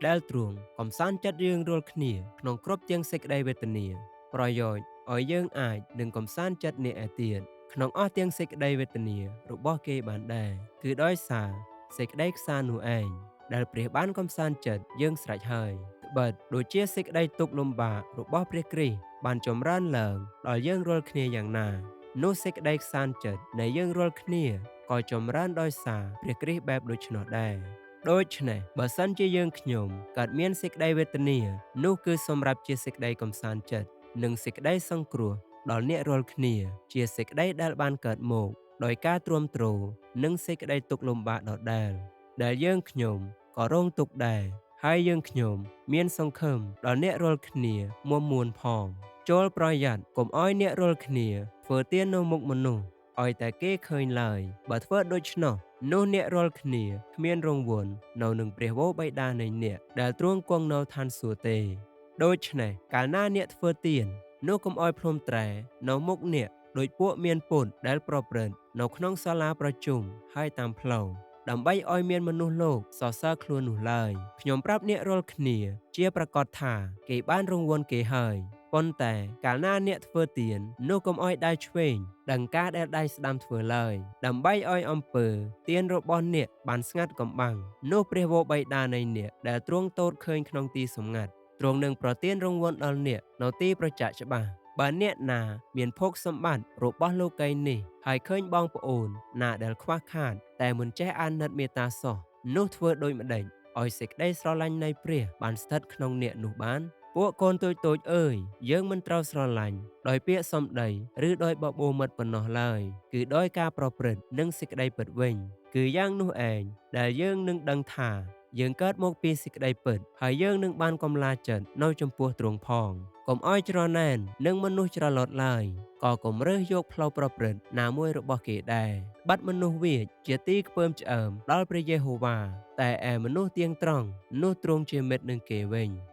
ដែលទ្រង់កំសាន្តចិត្តយើងរាល់គ្នាក្នុងគ្រប់ទាំងសេចក្តីវេទនា ប្រយោជន៍ឲ្យយើងអាចនឹងកំសាន្តចិត្តអ្នកឯទៀតក្នុងអស់ទាំងសេចក្តីវេទនារបស់គេបានដែរ គឺដោយសារសេចក្តីខ្សាន្តនោះឯង ដែលព្រះបានកំសាន្តចិត្តយើងស្រេចហើយ ត្បិតដូចជាសេចក្តីទុក្ខលំបាករបស់ព្រះគ្រីស្ទបានចម្រើនឡើងដល់យើងរាល់គ្នាយ៉ាងណា នោះសេចក្តីខ្សាន្តចិត្តនៃយើងរាល់គ្នាក៏ចម្រើនដោយសារព្រះគ្រីស្ទបែបដូច្នោះដែរ។ ដូច្នេះបើសិនជាយើងខ្ញុំកើតមានសេចក្តីវេទនា នោះគឺសម្រាប់ជាសេចក្តីកំសាន្តចិត្ត និងសេចក្តីសង្គ្រោះដល់អ្នករាល់គ្នា ជាសេចក្តីដែលបានកើតមកដោយការទ្រាំទ្រនិងសេចក្តីទុក្ខលំបាកដដែល ដែលយើងខ្ញុំក៏រងទុក្ខដែរ ហើយយើងខ្ញុំមានសង្ឃឹមដល់អ្នករាល់គ្នាមាំមួនផង។ ចូលប្រយ័ត្នកុំឲ្យអ្នករាល់គ្នាធ្វើទាននៅមុខមនុស្សឲ្យតែគេឃើញឡើយ បើធ្វើដូច្នោះ នោះអ្នករាល់គ្នាគ្មានរង្វាន់នៅនឹងព្រះវរបិតានៃអ្នកដែលទ្រង់គង់នៅឋានសួគ៌ទេ។ ដូច្នេះកាលណាអ្នកធ្វើទាន នោះកុំឲ្យភ្លុំត្រែនៅមុខអ្នកដោយពួកមានពន្ធដែលប្រព្រឹត្តនៅក្នុងសាលាប្រជុំហើយតាមផ្លូវ ដើម្បីឲ្យមានមនុស្សលោកសរសើរខ្លួននោះឡើយ។ ខ្ញុំប្រាប់អ្នករាល់គ្នាជាប្រកាសថា គេបានរង្វាន់គេហើយ។ ប៉ុន្តែកាលណាអ្នកធ្វើទាន នោះកុំឲ្យដៃឆ្វេងដឹងការដែលដៃស្ដាំធ្វើឡើយ ដើម្បីឲ្យអំពើទានរបស់អ្នកបានស្ងាត់កំបាំង នោះព្រះវរបិតានៃអ្នកដែលទ្រង់ទតឃើញក្នុងទីសម្ងាត់ ទ្រង់នឹងប្រទានរង្វាន់ដល់អ្នកនៅទីប្រចាក់ច្បាស់។ បើអ្នកណាមានភោគសម្បត្តិរបស់លោកីយ៍នេះ ហើយឃើញបងប្អូនណាដែលខ្វះខាត តែមិនចេះអាណិតមេត្តាសោះ នោះធ្វើដូចម្តេចឲ្យសេចក្តីស្រឡាញ់នៃព្រះបានស្ថិតក្នុងអ្នកនោះបាន? ពួកកូនតូចៗអើយ យើងមិនត្រូវស្រឡាញ់ដោយពាក្យសម្ដីឬដោយបបួលមិត្តប៉ុណ្ណោះឡើយ គឺដោយការប្រព្រឹត្តនិងសេចក្តីពិតវិញ។ គឺយ៉ាងនោះឯងដែលយើងនឹងដឹងថាយើងកើតមកពីសេចក្តីពិត ហើយយើងនឹងបានកម្លាចិត្តនៅចំពោះទ្រង់ផង។ កុំឲ្យច្រណែននឹងមនុស្សច្រឡត់ឡើយ ក៏កុំរើសយកផ្លូវប្រព្រឹត្តណាមួយរបស់គេដែរ។ បាត់មនុស្សវាចជាទីខ្ពើមឆ្អើមដល់ព្រះយេហូវ៉ា តែឯមនុស្សទៀងត្រង់នោះទ្រង់ជាមិត្តនឹងគេវិញ។